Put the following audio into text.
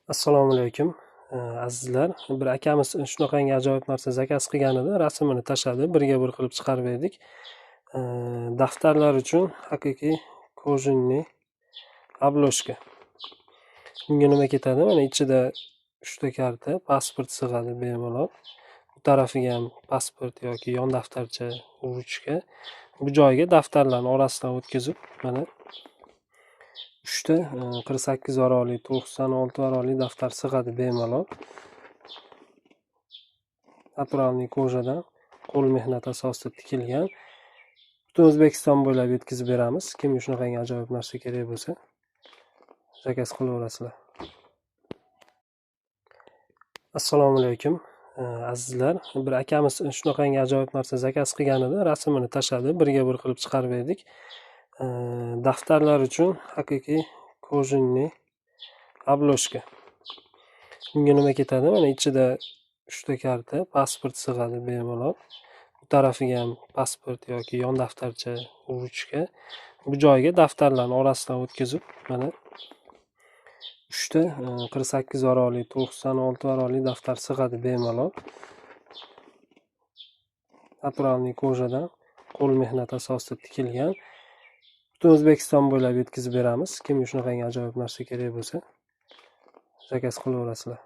Assalomu alaykum, azizlar. Bir akamiz shunaqangi ajoyib narsa zakaz qilgan edi, rasmini tashladi, birga bir qilib chiqarib berdik. Daftarlar uchun haqiqiy кожаный обложка. Bunga nima ketadi? Mana ichida 3 ta karta, pasport sig'adi bemalol. Bu tarafiga ham pasport yoki yon daftarcha, ruchka. Bu joyga daftarlarni orasidan o'tkazib, mana 3 ta 48 varaqli, 96 varaqli daftar sig'adi bemalol. Naturalniy kojadan qo'l mehnati asosida tikilgan. Butun O'zbekiston bo'ylab yetkazib beramiz. Kimga shunaqangi ajoyib narsa kerak bo'lsa, zakaz qilaverasizlar. Assalomu alaykum, azizlar. Bir akamiz shunaqangi ajoyib narsa zakaz qilgan edi, rasmini tashladi, birga bir qilib chiqarib berdik. Daftarlar uchun haqiqiy кожаный обложка. Bunga nima ketadi? Mana ichida 3 ta karta, pasport sig'adi bemalol. Bu tarafiga ham pasport yoki yon daftarcha, ruchka. Bu joyga daftarlarni orasidan o'tkazib, mana 3 ta 48 varaqli, 96 varaqli daftar sig'adi bemalol. Naturalniy kojadan qo'l mehnati asosida tikilgan. Butun O'zbekiston bo'ylab yetkazib beramiz. Kimga shunaqangi ajoyib narsa kerak bo'lsa, zakaz qilaverasizlar.